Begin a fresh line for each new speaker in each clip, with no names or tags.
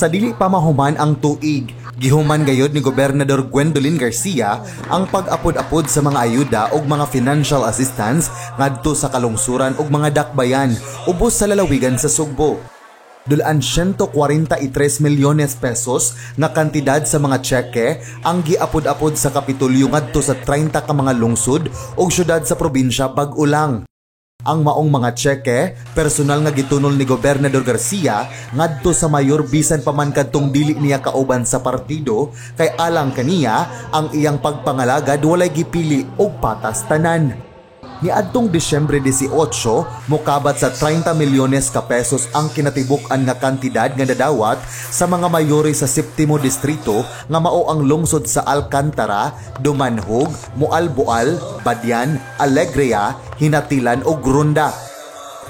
Sa dili pa mahuman ang tuig, gihuman gayod ni Gobernador Gwendolyn Garcia ang pag-apod-apod sa mga ayuda ug mga financial assistance ngadto sa kalungsuran ug mga dakbayan ubos sa lalawigan sa Sugbo. Dulaan 143 milyones pesos nga kantidad sa mga tseke ang giapod-apod sa Kapitolyo ngadto sa 30 ka mga lungsod ug syudad sa probinsya bag-o lang. Ang maong mga tseke, personal nga gitunol ni Gobernador Garcia ngadto sa mayor bisan pa man kadtong dili niya kauban sa partido, kay alang kaniya ang iyang pagpangalagad walay gipili og patas tanan. Niadtong Disyembre 18, mokabat sa 30 milyones ka pesos ang kinatibuk-an nga kantidad nga nadawat sa mga mayores sa 7mo distrito nga mao ang lungsod sa Alcantara, Dumanhog, Moalboal, Badian, Alegria, Hinatilan ug Ronda.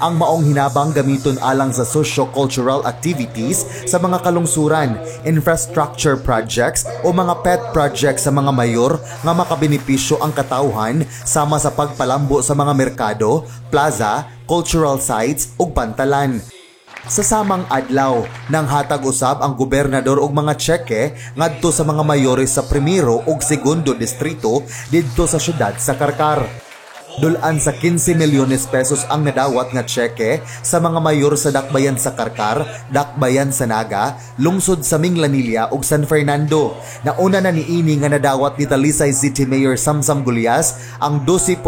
Ang maong hinabang gamiton alang sa socio-cultural activities sa mga kalungsuran, infrastructure projects o mga pet projects sa mga mayor nga makabenepisyo ang katawhan, sama sa pagpalambo sa mga merkado, plaza, cultural sites ug pantalan. Sa samang adlaw, nang hatag usab ang gobernador og mga tseke ngadto sa mga mayores sa primero ug segundo distrito didto sa syudad sa Carcar. Dulaan sa 15 milyones pesos ang nadawat nga tseke sa mga mayor sa Dakbayan sa Carcar, Dakbayan sa Naga, lungsod sa Minglanilla ug San Fernando. Nauna na niini nga nadawat ni Talisay City Mayor Samsam Gullas ang 12.8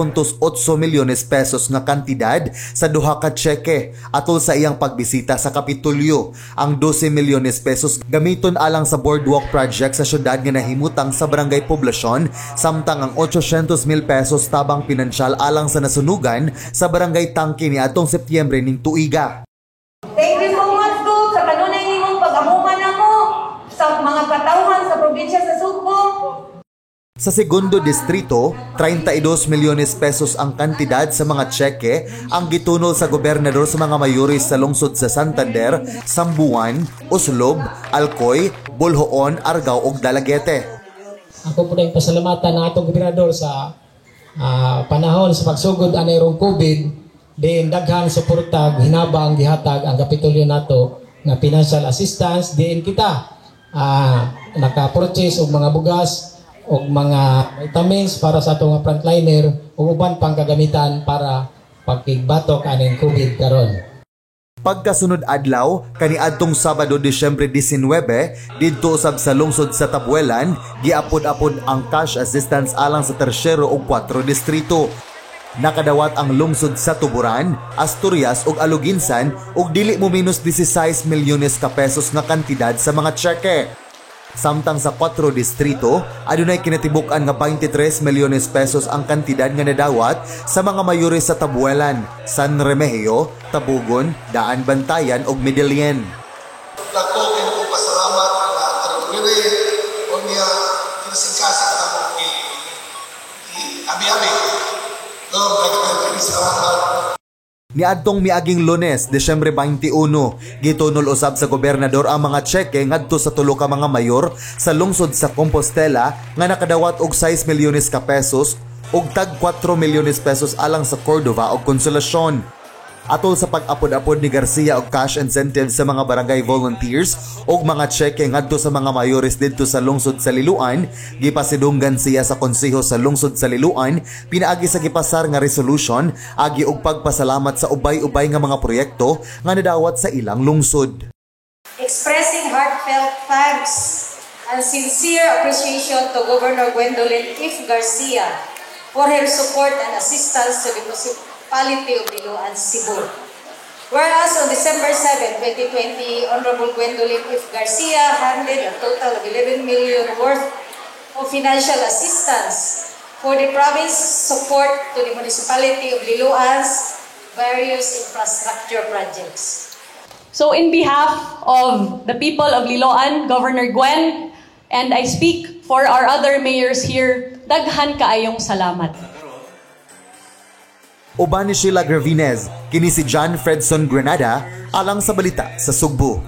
milyones pesos nga kantidad sa duha ka tseke atol sa iyang pagbisita sa Kapitolyo. Ang 12 milyones pesos gamiton alang sa boardwalk project sa syudad nga nahimutang sa Barangay Poblacion, samtang ang 800 mil pesos tabang pinansyal alang sa nasunugan sa Barangay Tangke ni atong Setyembre ning tuiga.
Thank you so much, Gov, sa kanunay nimong pag-amuman namo sa mga katawhan sa probinsya sa Sugbo.
Sa segundo distrito, 32 milyones pesos ang kantidad sa mga tseke ang gitunol sa gobernador sa mga mayores sa lungsod sa Santander, Sambuan, Oslob, Alcoy, Boljoon, Argao ug Dalaguete.
Ako po na yung pasalamatan ng atong gobernador sa panahon sa pagsugod anay rong COVID, diin daghan suportag hinabang gihatag ang Kapitolyo nato nga financial assistance, diin kita naka-purchase og mga bugas og mga vitamins para sa atong frontliner ug uban pang kagamitan para pagkigbatok aning COVID karon.
Pagkasunod adlaw, kaniadtong Sabado, Disyembre 19, didto usab sa lungsod sa Tabuelan, giapod-apod ang cash assistance alang sa tersyero ug 4 distrito. Nakadawat ang lungsod sa Tuburan, Asturias ug Aloguinsan ug dili mo minus 16 milyones ka pesos nga kantidad sa mga tseke. Samtang sa 4 distrito, adunay kinatibuk-an nga 23 milyones pesos ang kantidad nga nadawat sa mga mayores sa Tabuelan, San Remigio, Tabugon, Daan Bantayan ug Medellin.
Dako kaayo kong pasalamat nga aron diri unya kinasingkasing ta mo abi-abi. Dok, daghan salamat.
Niadtong miaging Lunes, Disyembre 21, gitunol usab sa gobernador ang mga tseke ngadto sa tulo ka mga mayor sa lungsod sa Compostela nga nakadawat og 6 milyones ka pesos ug tag 4 milyones pesos alang sa Cordova ug Consolacion. Atol sa pag-apod-apod ni Garcia og cash incentives sa mga barangay volunteers ug mga tseke ngadto sa mga mayores didto sa lungsod sa Liloan, gipasidunggan siya sa konseho sa lungsod sa Liloan pinaagi sa gipasar nga resolution agi og pagpasalamat sa ubay-ubay nga mga proyekto nga nadawat sa ilang lungsod.
Expressing heartfelt thanks and sincere appreciation to Governor Gwendolyn F. Garcia for her support and assistance to the municipality of Liloan, Cebu. Whereas on December 7, 2020, Honorable Gwendolyn F. Garcia handed a total of 11 million worth of financial assistance for the province support to the municipality of Liloan's various infrastructure projects.
So in behalf of the people of Liloan, Governor Gwen, and I speak for our other mayors here, daghan kaayong salamat.
Uban ni Sheila Gravinez, kini si John Fredson Granada, alang sa Balita sa Sugbo.